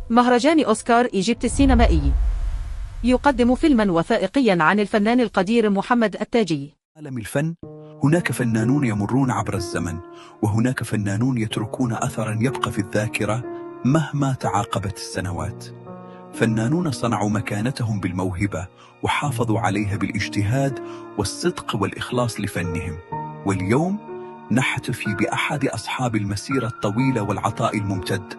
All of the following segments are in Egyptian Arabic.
مهرجان أوسكار إيجيبت السينمائي يقدم فيلما وثائقيا عن الفنان القدير محمد التاجي. عالم الفن هناك فنانون يمرون عبر الزمن، وهناك فنانون يتركون أثرا يبقى في الذاكرة مهما تعاقبت السنوات. فنانون صنعوا مكانتهم بالموهبة وحافظوا عليها بالاجتهاد والصدق والإخلاص لفنهم. واليوم نحتفي بأحد أصحاب المسيرة الطويلة والعطاء الممتد،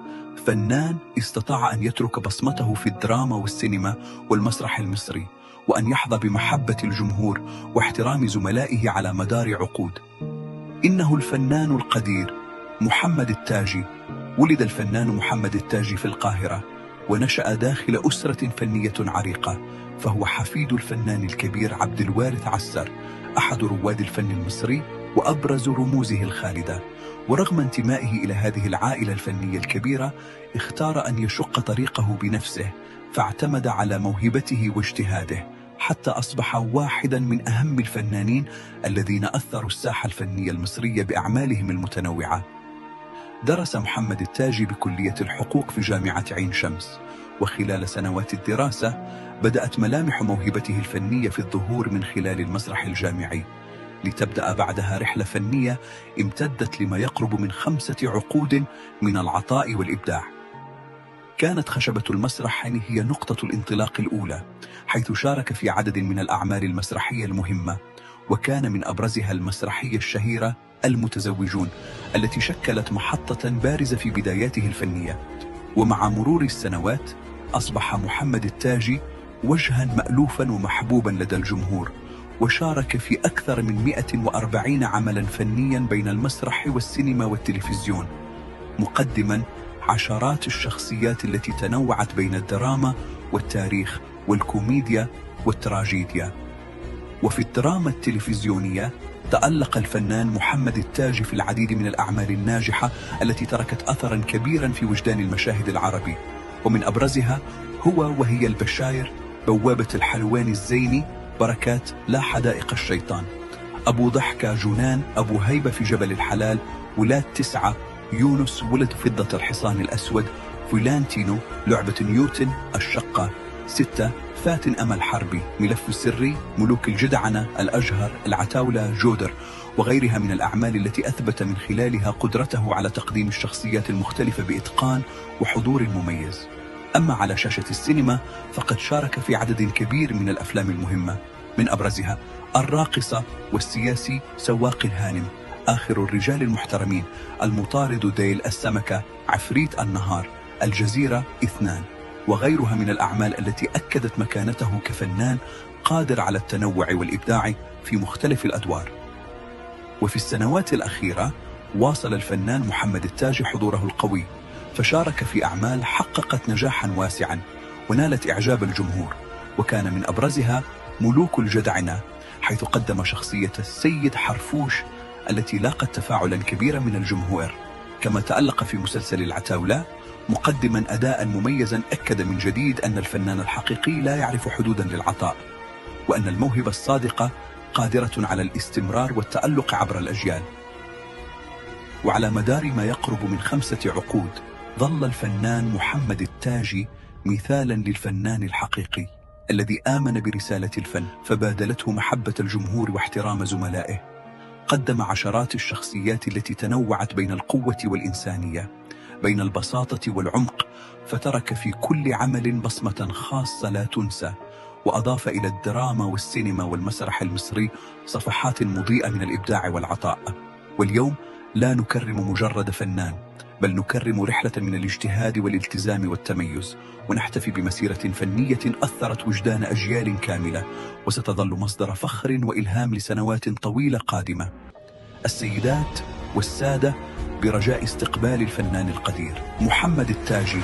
فنان استطاع أن يترك بصمته في الدراما والسينما والمسرح المصري، وأن يحظى بمحبة الجمهور واحترام زملائه على مدار عقود. إنه الفنان القدير محمد التاجي. ولد الفنان محمد التاجي في القاهرة، ونشأ داخل أسرة فنية عريقة، فهو حفيد الفنان الكبير عبد الوارث عسر، أحد رواد الفن المصري وأبرز رموزه الخالدة. ورغم انتمائه إلى هذه العائلة الفنية الكبيرة، اختار أن يشق طريقه بنفسه، فاعتمد على موهبته واجتهاده حتى أصبح واحدا من أهم الفنانين الذين أثروا الساحة الفنية المصرية بأعمالهم المتنوعة. درس محمد التاجي بكلية الحقوق في جامعة عين شمس، وخلال سنوات الدراسة بدأت ملامح موهبته الفنية في الظهور من خلال المسرح الجامعي، لتبدأ بعدها رحلة فنية امتدت لما يقرب من 5 عقود من العطاء والإبداع. كانت خشبة المسرح هي نقطة الانطلاق الأولى، حيث شارك في عدد من الأعمال المسرحية المهمة، وكان من أبرزها المسرحية الشهيرة المتزوجون، التي شكلت محطة بارزة في بداياته الفنية. ومع مرور السنوات أصبح محمد التاجي وجها مألوفا ومحبوبا لدى الجمهور، وشارك في أكثر من 140 عملا فنيا بين المسرح والسينما والتلفزيون، مقدما عشرات الشخصيات التي تنوعت بين الدراما والتاريخ والكوميديا والتراجيديا. وفي الدراما التلفزيونية تألق الفنان محمد التاجي في العديد من الأعمال الناجحة التي تركت أثرا كبيرا في وجدان المشاهد العربي، ومن أبرزها هو وهي البشاير، بوابة الحلواني الزيني، بركات، لا حدائق الشيطان، أبو ضحكة جنان، أبو هيبة في جبل الحلال، ولاد 9، يونس ولد فضة الحصان الأسود، فلانتينو، لعبة نيوتن، الشقة 6، فاتن أمل حربي، ملف سري، ملوك الجدعنة، الأجهر، العتاولة، جودر، وغيرها من الأعمال التي أثبت من خلالها قدرته على تقديم الشخصيات المختلفة بإتقان وحضور مميز. أما على شاشة السينما فقد شارك في عدد كبير من الأفلام المهمة، من أبرزها الراقصة والسياسي سواق الهانم، آخر الرجال المحترمين، المطارد ديل السمكة، عفريت النهار، الجزيرة 2، وغيرها من الأعمال التي أكدت مكانته كفنان قادر على التنوع والإبداع في مختلف الأدوار. وفي السنوات الأخيرة واصل الفنان محمد التاجي حضوره القوي، فشارك في أعمال حققت نجاحا واسعا ونالت إعجاب الجمهور، وكان من أبرزها ملوك الجدعنة، حيث قدم شخصية السيد حرفوش التي لاقت تفاعلا كبيرا من الجمهور. كما تألق في مسلسل العتاولة، مقدما أداء مميزا أكد من جديد أن الفنان الحقيقي لا يعرف حدودا للعطاء، وأن الموهبة الصادقة قادرة على الاستمرار والتألق عبر الأجيال. وعلى مدار ما يقرب من 5 عقود ظل الفنان محمد التاجي مثالا للفنان الحقيقي الذي آمن برسالة الفن، فبادلته محبة الجمهور واحترام زملائه. قدم عشرات الشخصيات التي تنوعت بين القوة والإنسانية، بين البساطة والعمق، فترك في كل عمل بصمة خاصة لا تنسى، وأضاف إلى الدراما والسينما والمسرح المصري صفحات مضيئة من الإبداع والعطاء. واليوم لا نكرم مجرد فنان، بل نكرم رحلة من الاجتهاد والالتزام والتميز، ونحتفي بمسيرة فنية أثرت وجدان أجيال كاملة، وستظل مصدر فخر وإلهام لسنوات طويلة قادمة. السيدات والسادة، برجاء استقبال الفنان القدير محمد التاجي.